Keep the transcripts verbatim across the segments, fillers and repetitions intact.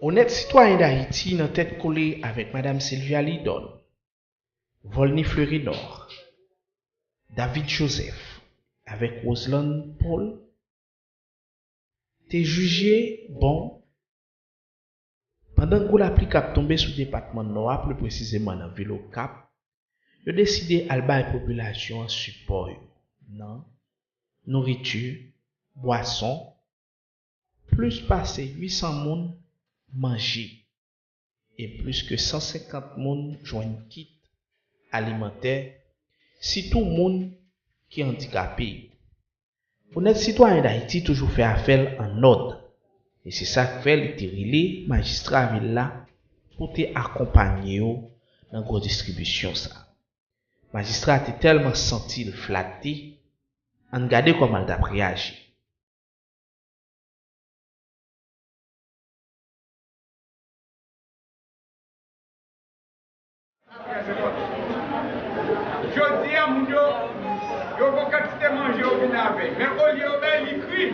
Onèt Sitwayen Dayiti nan tèt kole avèk Madam Sylvia Lidon, Volny Fleurinord, David Joseph avèk Roseland Paul te jije bon, pandan gwo lapli k ap tonbe sou depatman Nò a, pli presizeman nan vil Okap, yo deside al bay popilasyon an sipò yo nan nouriti, bwason, plis pase uit san moun manje e plis ke san senkant moun jwenn kit alimantè, sitou moun ki andikape yo. Onèt Sitwayen Dayiti toujou fè afè l annòd, e se sa k fè li te rele majistra vil la pou te akonpanye yo nan gwo distribisyon sa a. Majistra a te tèlman santi l flate, ann gade kòman l t ap reyaji. Jodi a, moun yo, yo gon kantite manje yo vin avè l. Men olye yo bay li kri,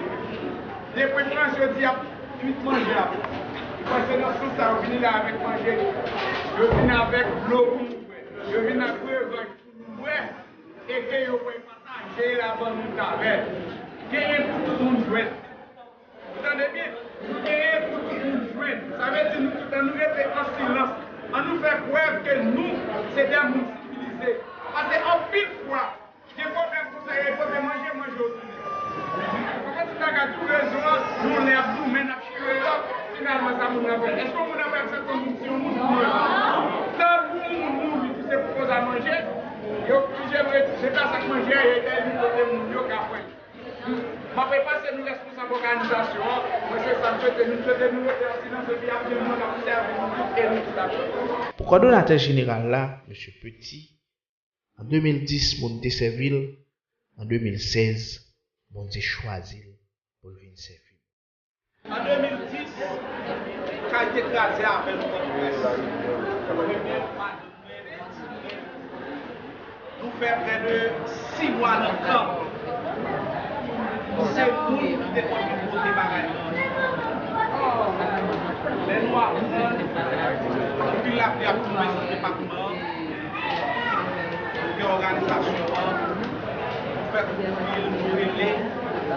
depi Frans yo di y ap kuit manje a. Li panse nan sans sa yo vini la avèk manje. Yo vin avèk dlo pou nou bwè. Yo vin ak brevaj pou nou bwè. E ke yo pral pataje l a ban nou talè. Genyen pou tout moun jwenn. Ou tande byen? Nou genyen pou tout moun jwenn. Sa vle di nou tout, ann nou rete an silans. Ann nou fè prèv ke nou, se de moun sivilize. Paske anpil fwa, gen pwoblèm konsa, yo pote manje, manje yo tounen. Kòman ti bagay tou rezon an, nou lè ap goumen, n ap chire yo, finalman sa moun nan fè. Èske yon moun nan fè aksepte yon moun, si yon moun pou manje? Tan pou yon moun mouri, tou se pou koz a manje, yo oblije deplase ak manje a, yo bay li kote moun yo ka pran. M ap repase nou responsab òganizasyon an. Mwen se sa m swete nou. M swete nou rete an silans epi y ap vin nou, n ap sèvi nou tout e nou tout ap. Pou kòdonatè jeneral la, mesye Petit, an de mil dis, moun te sèvi l, an de mil sèz, Bondye chwazi l pou l vin sèvi l. An de mil dis, kay te kraze avè l Pòtoprens. Premye madanm mwen, pitit mwen, nou fè prè de sis mwa nan kan. Se moun ki te konn vin pote bagay nan. Lè nou aprann anpil lapli ap tonbe sou depatman an, nou gen òganizasyon an, nou fè kout fil, nou rele,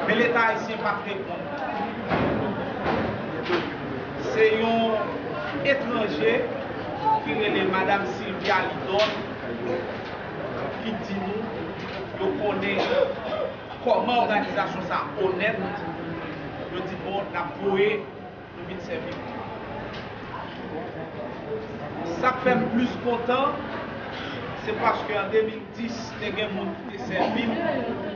men Leta ayisyen pa t reponn. Se yon etranje ki rele Madam Sylvia Lidon ki di nou yo konnen kòman òganizasyon sa a onèt, yo di, bon, n ap voye, nou vin sèvi. Sa k fè m plis kontan, se paske an de mil dis, te gen moun ki te sèvi m,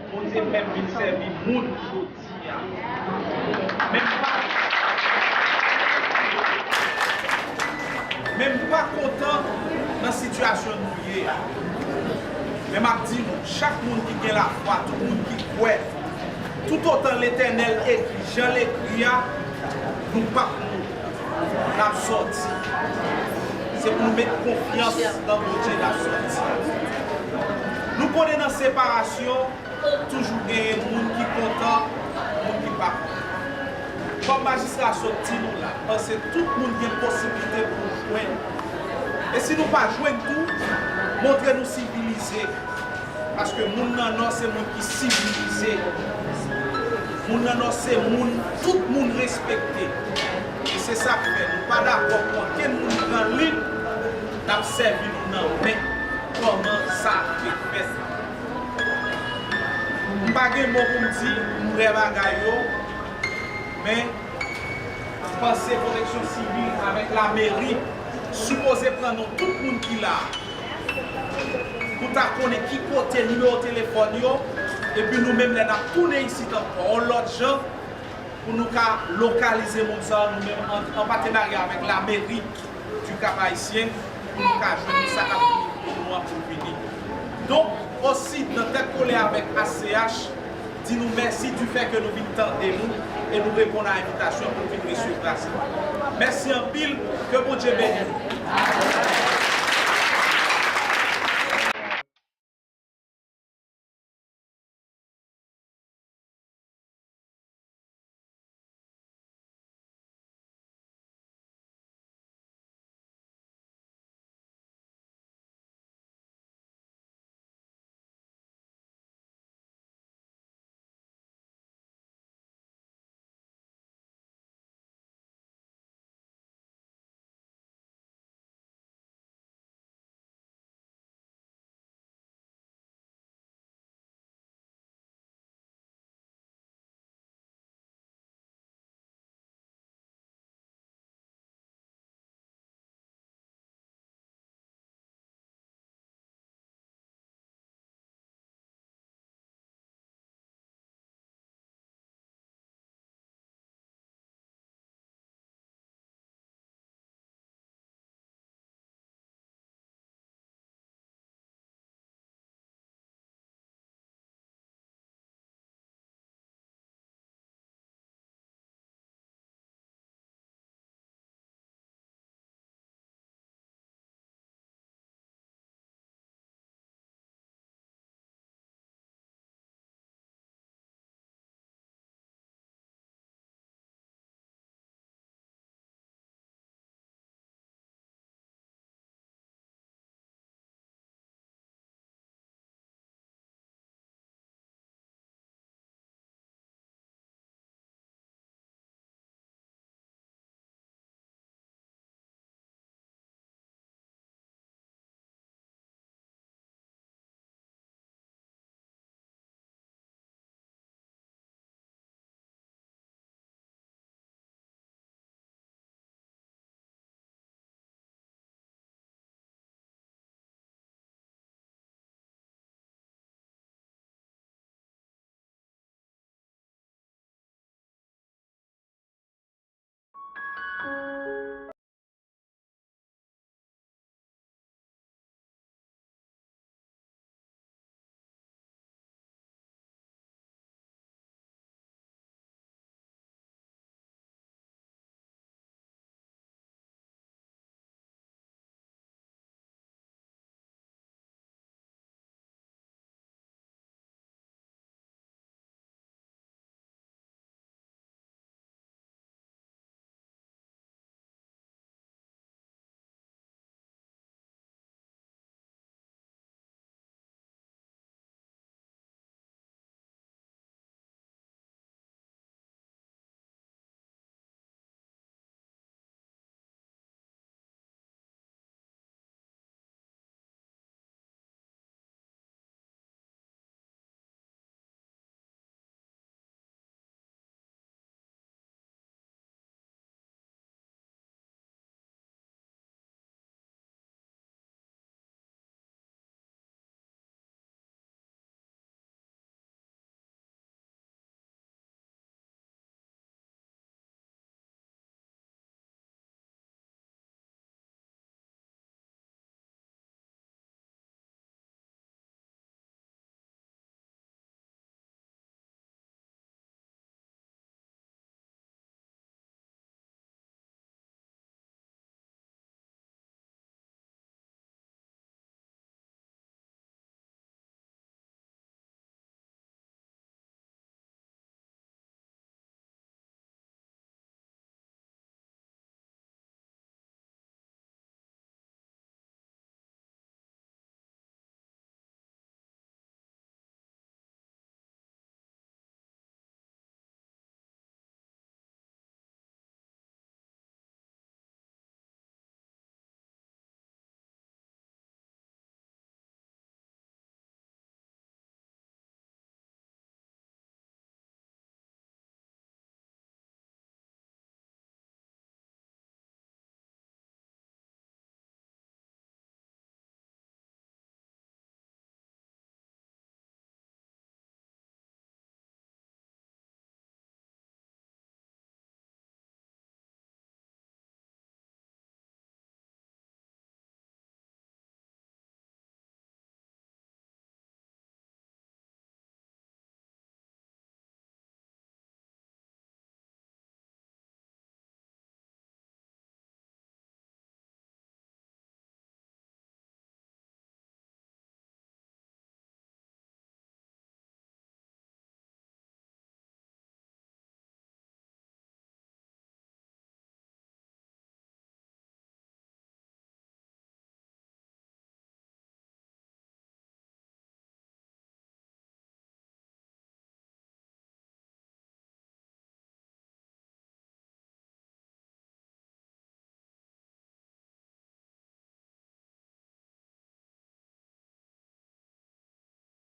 Bondye fè m vin sèvi moun jodi a. Men m pa, men m pa kontan nan sitiyasyon nou ye a. Men m ap di nou, chak moun ki gen lafwa, tout moun ki kwè, toutotan Letènèl ekri, jan l ekri a, nou p ap mouri. N ap sòti. Se pou nou met konfyans nan Bondye, n ap sòti. Nou konnen nan separasyon, toujou genyen moun ki kontan, moun ki pa kontan. Kòm majistra a sot di nou la, m panse tout moun gen posiblite pou jwenn. E si nou pa jwenn tou, montre nou sivilize. Paske moun nan Nò se moun ki sivilize. Moun nan Nò se moun tout moun respekte. E se sa k fè nou pa dakò pou ankenn moun pran lit, n ap sèvi nou nan men. Kòman sa te fèt? M pa gen mo pou m di vrè bagay yo, men m panse Pwoteksyon Sivil avèk lameri sipoze pran non tout moun ki la a. Pou ta konnen ki kote nimewo telefòn yo, epi nou menm lè n ap tounen isit ankò yon lòt jan, pou nou ka lokalize moun sa yo, nou menm an, an patenarya avèk lameri du Cap Haïtien, pou nou ka jwenn sa k ap vini pou nou an pou vini. Donk, osi, nan tèt kole avèk A C H, di nou mèsi du fait que nou vin tande nou e nou reponn a envitasyon pou nou vin resevwa sa. Mèsi anpil, ke Bondye beni nou.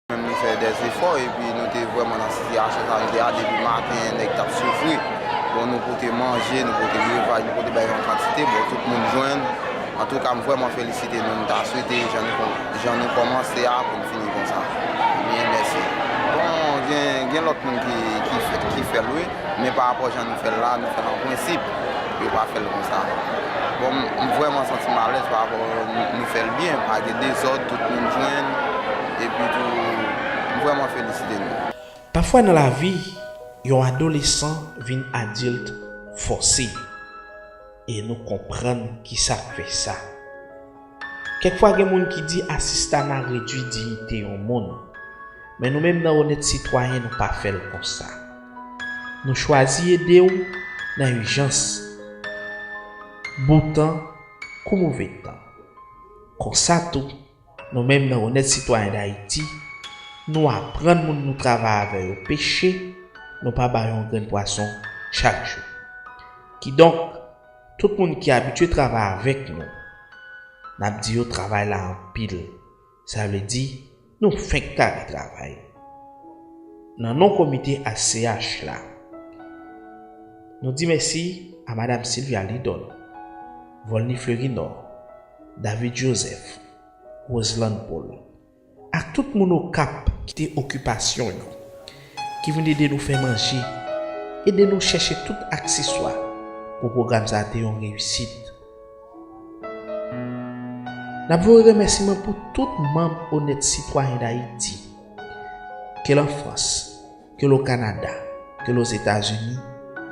Menm nou fè dèzefò, epi nou te vrèman nan sitiyasyon sa, nou te a depi maten, nèg t ap soufri. Bon, nou pote manje, nou pote brevaj, nou pote bagay an kantite, bon, tout moun jwenn. Antouka, m vrèman felisite nou, m ta swete jan nou, jan nou kòmanse a pou n fini konsa. Ebyen, mèsi. Bon, gen, gen lòt moun ki, ki fè, ki fè l, wi. Men pa rapò jan nou fè l la, nou fè l an prensip, yo pa fè l konsa. Bon, m, m vrèman santi m alèz pa rapò nou, nou fè l byen, pa gen dezòd, tout moun jwenn, epi tou, m vrèman felisite nou. Pafwa nan lavi, yon adolesan vin adilt fòse, e nou konprann kisa k fè sa. Kèkfwa gen moun ki di asistana redui diyite yon moun. Men nou menm nan Onèt Sitwayen, nou pa fè l konsa. Nou chwazi ede w nan ijans, bon tan kou move tan. Konsa tou, nou menm nan Onèt Sitwayen Dayiti, nou aprann moun nou travay avè yo peche, nou pa ba yo yon grenn pwason chak jou. Kidonk, tout moun ki abitye travay avèk nou, n ap di yo travay la anpil. Sa vle di, nou fenk kare travay. Nan non komite A C H la, nou di mèsi a Madam Sylvia Lidon, Volny Fleurinor, David Joseph, Roseland Paul, ak tout moun Okap ki te okipasyon yo, ki vin ede nou fè manje, ede nou chèche tout akseswa pou pwogram sa a te yon reyisit. N ap voye remèsiman pou tout manm Onèt Sitwayen Dayiti, ke l an Frans, ke l o Kanada, ke l Ozetazini,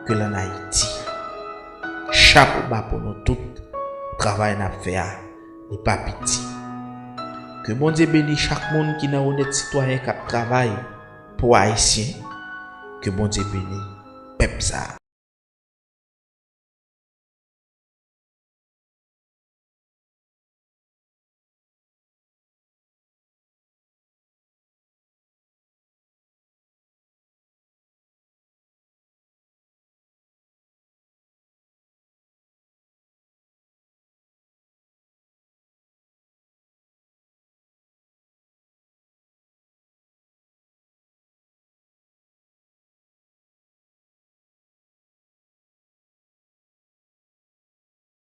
ke l ann Ayiti. Chapo ba pou nou tout, travay n ap fè a, li pa piti. Ke Bondye beni chak moun ki nan Onèt Sitwayen k ap travay pou Ayisyen. Ke Bondye beni pèp sa a.